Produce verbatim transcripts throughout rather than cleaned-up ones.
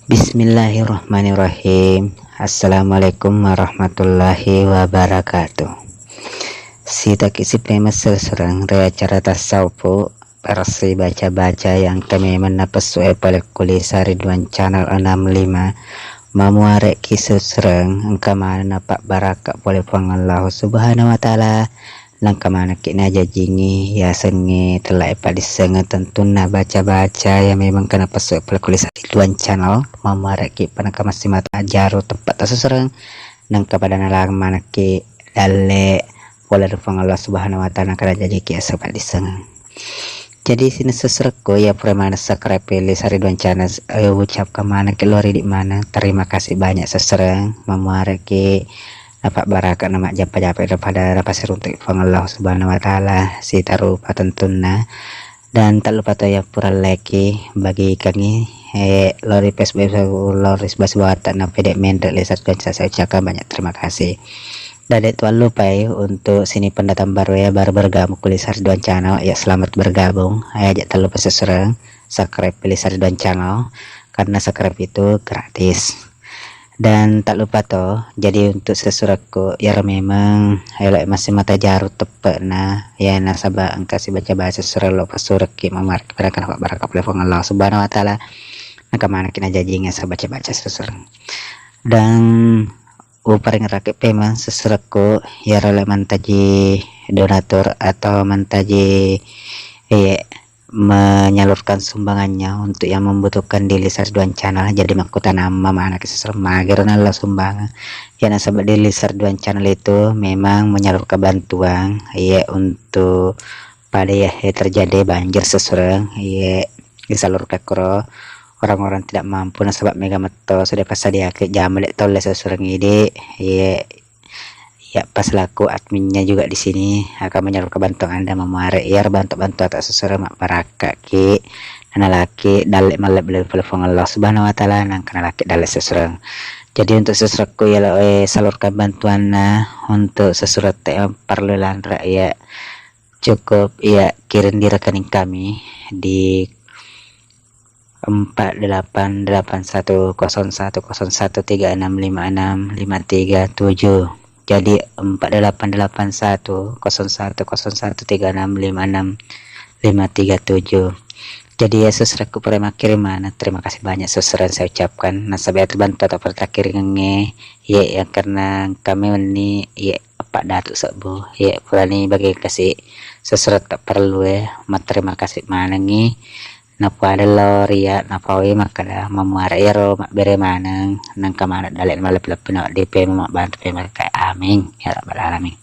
Bismillahirrahmanirrahim. Assalamualaikum warahmatullahi wabarakatuh. Sitaki sipe messereng ri acara tasawufu, parsi baca-baca yang kami menapessu e pale kulisa ri duan channel enam lima. Mamuare ki sesereng engka maneng napabbaraka pole Puang Allahu Subhanahu wa Ta'ala. Nengka manekki najajingi yasengnge tellae padissengeng tentunna baca-baca ya memang kena pesu pole kulisa ri duan channel. Mamuareki panengka massimata jaru teppe tassereng. Nengka pada nalang manekki dalle pole ri Puang Allah Subhanahu wa Ta'ala nengka najajiki asa padissengeng. Jadi sining seserekku ya pura maneng subscribe pele sari duan channel, eh, ucapkan manekki lo ridi maneng terima kasih banyak sesereng. Mamuareki napabbaraka na majjappa-jappa daripada napasiruntu Puang Allah Subhanahu wa Ta'ala sitarupa tentunna. Dan tak lupa to ya pura like bagikangi eh, lo ri Facebook lo ri bas wata na pede menre lesa saya ucapkan banyak terima kasih. Dan tak lupa ya untuk sini pendatang baru ya baru bergabung kulisar duan channel ya selamat bergabung ya ajak tak lupa sesereng subscribe kulisar duan channel karena subscribe itu gratis. Dan tak lupa to, jadi untuk sesurekku, iyaro memang elo massimata jaru teppe'na, ya nasaba engka si baca-baca sura lo pasureki mamarki pada kana baraka pole Puang Allah Subhanahu wa Ta'ala. Naka manaki najajingi asa baca-baca sesureng. Dan uparingeraki pemang sesurekku, iyaro le mantaji donatur atau mantaji eh, menyalurkan sumbangannya untuk yang membutuhkan di Lisar Duan Channel. Jadi makkutana amma manaki sesereng magero nallo sumbangan. Ya nasaba di Lisar Duan Channel itu memang menyalurkan bantuan ya untuk pada ya, ya terjadi banjir sesereng ya disalurkan kro orang-orang tidak mampu nasaba mega metto sudah pasadiake jama dek tolle sesereng ide ya ya pas selaku adminnya juga di sini akan menyalurkan bantuan Anda memuare ya bantu-bantu atau sesuai mak baraka ki nalaki dalle malle beli telepon Allah Subhanahu wa Ta'ala nang kena laki dalle sesuai. Jadi untuk sesuatu ya lo eh, salurkan bantuannya untuk sesuatu yang perlu lanra ya cukup ya kirim di rekening kami di empat delapan delapan satu kosong satu kosong satu tiga enam lima enam lima tiga tujuh. Jadi empat delapan delapan satu kosong satu kosong satu tiga enam lima enam lima tiga tujuh. Jadi ya sesuai ku pura makkirimana. Terima kasih banyak sesuai saya ucapkan. Nasaba ya terbantu atau pura takkiringe. Ye ya karena kami ini ye apa datu sebbu. Ye purani bagi kasih sesuai tak perlu ya. Terima kasih manengi. Napuada lao ria napaui makkeda mamuara iyaro mabbere maneng nengka maneng dalek maleppe-leppe na wedding pemeng mabbantu pemeng berkah. Amin ya rabbal alamin.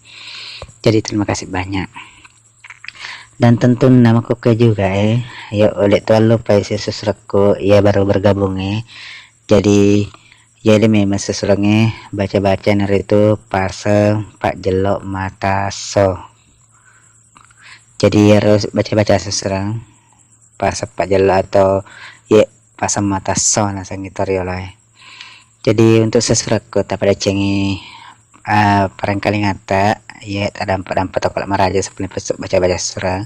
Jadi terima kasih banyak. Dan tentunna makkukku juga eh, ya oleh tuallupai sesurekku ya baru bergabung eh. Jadi ya memang sesurengnge baca-baca naritu paseng pajjello mata so. Jadi iyaro baca-baca sesereng paseng pajjello atau ye paseng mata so nasengngi to riolo e. Jadi untuk sesurekku tapadecengi uh, parengkalingata ye tadampa-dampa toko maraja sepenuh baca-baca sesereng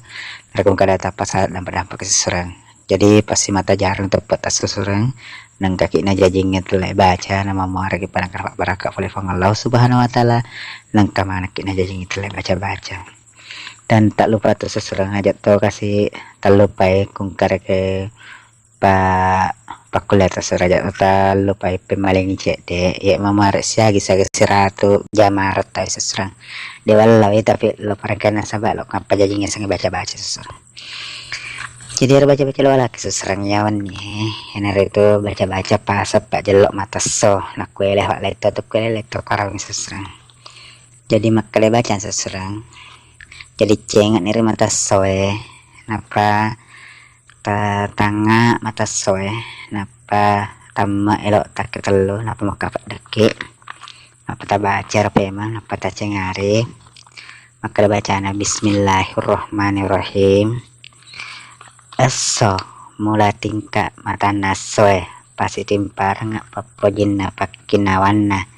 rekung kada tapasa dampa-dampa ke sesereng. Jadi pasti mata jarang tepat tassesereng nengkaki najajingnge telle baca nama muaraki pada karapak baraka pole Puang Allah Subhanahu wa Ta'ala nengka manaki najajingnge telle baca-baca. Dan tak lupa tu sesereng aja to kasih tak lupa ya kungkar ke pa pakkuliah sesereng aja tak lupa ya pemaling cedde ya mamare siagi siagi siratu jamar tai sesereng dewalla tapi lo parakena sabak lo kappa jajing sengi baca-baca sesereng. Jadi ero baca-baca lo laki sesereng yawan ni. Enaro itu baca-baca pasep pak jelok mata so nakuele pak leto tu kuele leto karang sesereng. Jadi makkale baca sesereng. Jadi cenga ni ri mata soe. Napa tatanga mata soe. Napa tamme elo takke tellu. Napa makka peddeki. Napa tabaca ro pemang. Napa tacengari. Makkeda bacana, "Bismillahirrahmanirrahim." Esso, mula tingka matanna essoe, pasitimpareng pappojinna pakkinawanna.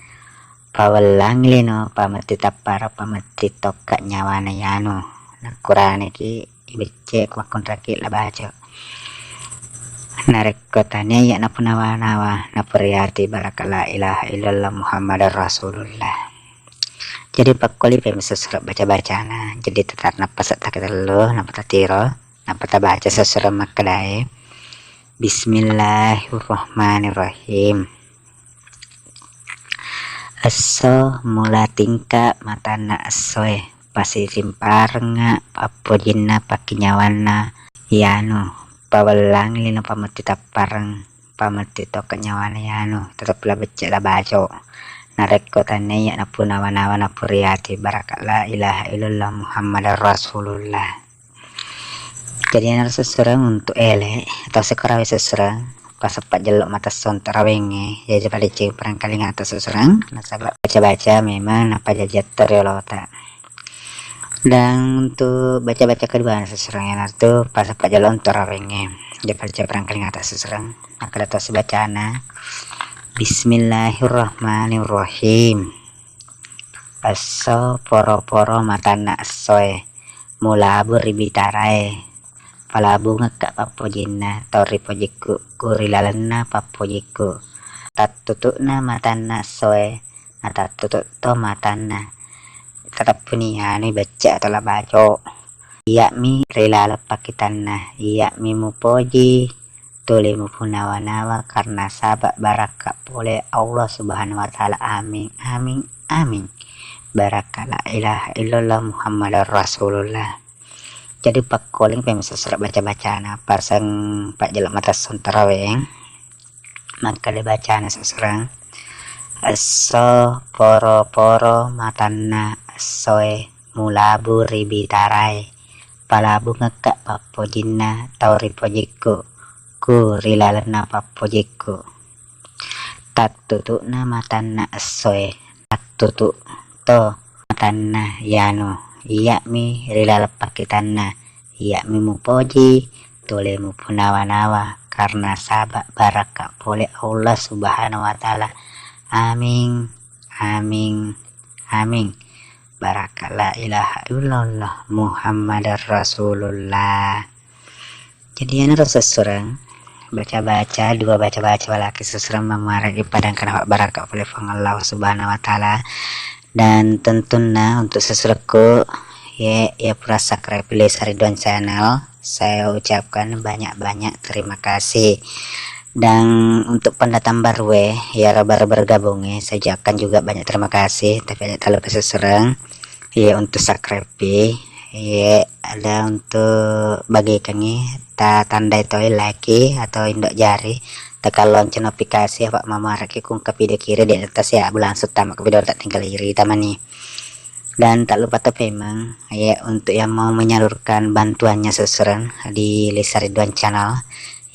Pawellang lino, pametti tappara, pametti tokka nyawana yanu. Nakkuraneki ibecce ku makkunraki labaco. Narekko tania iya napunawa-nawa, napuriati baraka la ilaha illallah Muhammadar Rasulullah. Jadi pakkoli pemesa surat baca-bacana. Jadi tatarnappa settaki tellu, nappa tatiro, nappa tabaca sesurat makkedae. Bismillahirrahmanirrahim. Esso mula tingka matanna essoe, pasisimparengnga pappojinna pakkinyawanna yanu, pawellang lino pametti tappareng, pametti tokka nyawana yanu, tetep la becce la baco. Narekko tania iya napunawa-nawa napuriati baraka la ilaha illallah Muhammadar Rasulullah. Jadi iyana sesureng untuk ele atau sekarawi sesureng, pasappa jello mata sonto rawengnge, jadi pada ceng perangkalinga atau sesureng, nasaba baca-baca memang napajaji attoriolota. Dan untuk baca-baca kedua sesureng iyana tu pasappa jello untuk rawengnge, jadi pada ceng perangkalinga atau sesureng. Maka ada tos bacana, Bismillahirrahmanirrahim. Esso poro-poro matanna essoe, mulabu ri bitarae. Palabungekka pappojinna tau ripojikku, ku ri lalenna pappojikku. Tattutu'na matanna essoe, natattutu to matanna. Tateppuni anui becce atau la baco. Iya'mi ri laleng pakkitanna, iya'mi mupoji, tuli mupunawa-nawa karena sabak barakka pole Allah Subhanahu wa Ta'ala. Amin, amin, amin. Barakka la ilaha illallah Muhammadar Rasulullah. Jadi pakkoling pemesa surat baca-bacana, paseng pajjello mata sonto raweng. Makkeda bacana sesureng, esso poro-poro matanna essoe, mulabu ri bitarae. Palabungekka pappojinna tau ripojikku, ku ri lalenna pappojikku. Tattutu'na matanna essoe, tattutu to matanna yanu, iya'mi ri laleng pakkitanna, iya'mi mupoji, tuli mupunawa-nawa karena sabak barakka pole Allah Subhanahu wa Ta'ala. Amin, amin, amin. Barakka la ilaha illallah Muhammadar Rasulullah. Jadi iyana ro sesureng baca-baca, dua baca-baca walaki sesureng mamuarek ipadangkan barakka pole Puang Allah Subhanahu wa Ta'ala. Dan tentunna untuk sesurekku, ye, ya pura subscribe Lesa Ridwan Channel, saya ucapkan banyak-banyak terima kasih. Dan untuk pendatang baru, eh, ya baru bergabung, eh, saya ucapkan juga banyak terima kasih. Tapi aja terlalu sesureng, ya, untuk subscribe, ya, ada untuk bagikan, eh, ta tandai toi like atau indok jari, tekan lonceng notifikasi apa mamuarek kung ke video kiri di atas ya, langsung tamat ke video tak tinggal iri tamani. Dan tak lupa to pemeng, ya, untuk yang mau menyalurkan bantuannya sesureng di Lesa Ridwan Channel,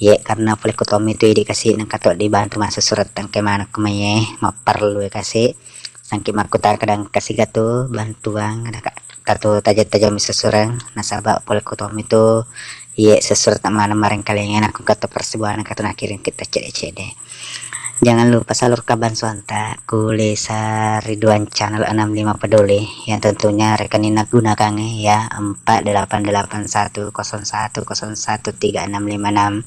ya, karena pole ku tommi tu idi kasih nengka to dibantu masa surat tangke mana kemaye, mau perlu kasih. Sangki makkutana kadang kasih gatu bantuan, ada ka-, katu taja-taja mi sesureng, nasaba pole ku tommi tu, ye, sesureng tak mana mareng kalengena ku kata persebuana katu nakiring kita cede-cede. Jangan lupa salurkan bantuanta ku Lesa Ridwan Channel enam lima Peduli, yang tentunya rekening gunakan, ya, empat delapan delapan satu kosong satu kosong satu tiga enam lima enam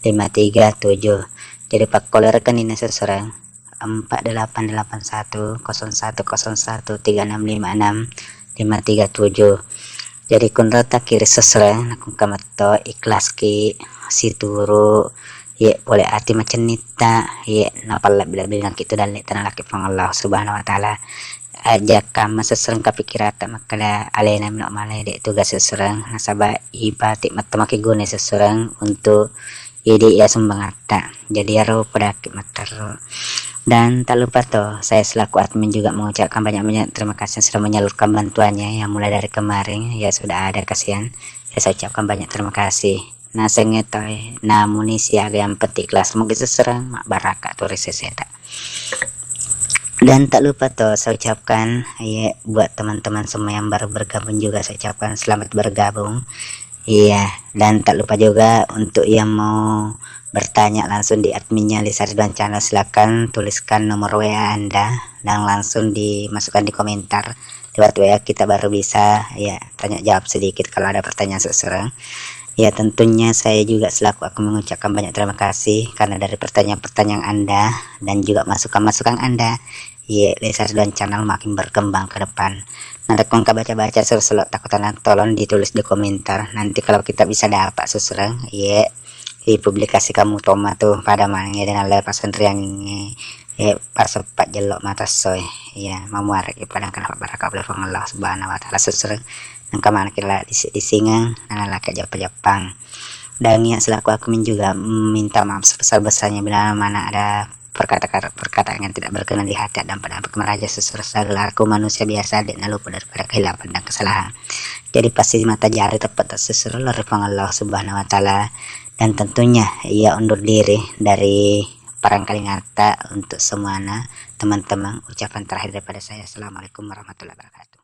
lima tiga tujuh. Jadi pakkole rekening sesureng empat delapan delapan satu kosong satu kosong satu tiga enam lima enam lima tiga tujuh. Jadi kunro takkiri sesureng nakungka metto ikhlaski situru, ye, pole ati macennitta, ye, napallebbi-lebbi nakkitu dalle tanalaki Puang Allah Subhanahu wa Ta'ala. Aja kamma sesureng kapikirata makkeda alena mino male de tugas sesureng, nasaba ipati metto maki guna sesureng untuk idi iya sumbangatta. Jadi iyaro pedaki matterru. Dan tak lupa to, saya selaku admin juga mengucapkan banyak-banyak terima kasih yang sudah menyalurkan bantuannya yang mulai dari kemarin, ya, sudah ada kasihan. Ya, saya ucapkan banyak terima kasih. Nasengnge toi, namuni siaga yang penting kelas mungkin seserang mak baraka turis seseta. Dan tak lupa to saya ucapkan, ya, buat teman-teman semua yang baru bergabung juga saya ucapkan selamat bergabung. Iya, dan tak lupa juga untuk yang mau bertanya langsung di adminnya Lisa Ridwan Channel, silakan tuliskan nomor W A Anda dan langsung dimasukkan di komentar. Lewat W A kita baru bisa, ya, tanya jawab sedikit kalau ada pertanyaan seseorang. Ya, tentunya saya juga selaku aku mengucapkan banyak terima kasih karena dari pertanyaan-pertanyaan Anda dan juga masukan-masukan Anda. Ye, Lesa Ridwan Channel makin berkembang ke depan. Nanti kau baca-baca, susureng, takutana, tolong ditulis di komentar. Nanti kalau kita bisa dapat, susureng, ye, dipublikasi kamu toma tu pada maneng dengan le pasentriang ini, ye, paseppat jello mata soy. Ya, mamuarek padang kenapa baraka oleh Allah Subhanahu wa Ta'ala, susureng. Engka maneng kila disi-disingeng, nalaka jappa-jappang. Dan ya, selaku admin juga, mm, minta maaf sebesar-besarnya bila mana ada perkata-, perkataan yang tidak berkenan di hati dan pada meraja, susureng, gelarku manusia biasa, dek nalupa daripada kehilapan dan kesalahan. Jadi pasti mata jari tepat, susureng, lari Puang Allah Subhanahu wa Ta'ala. Dan tentunya ia undur diri dari parang kalingata untuk semuanya, teman-teman. Ucapan terakhir daripada saya, Assalamualaikum warahmatullahi wabarakatuh.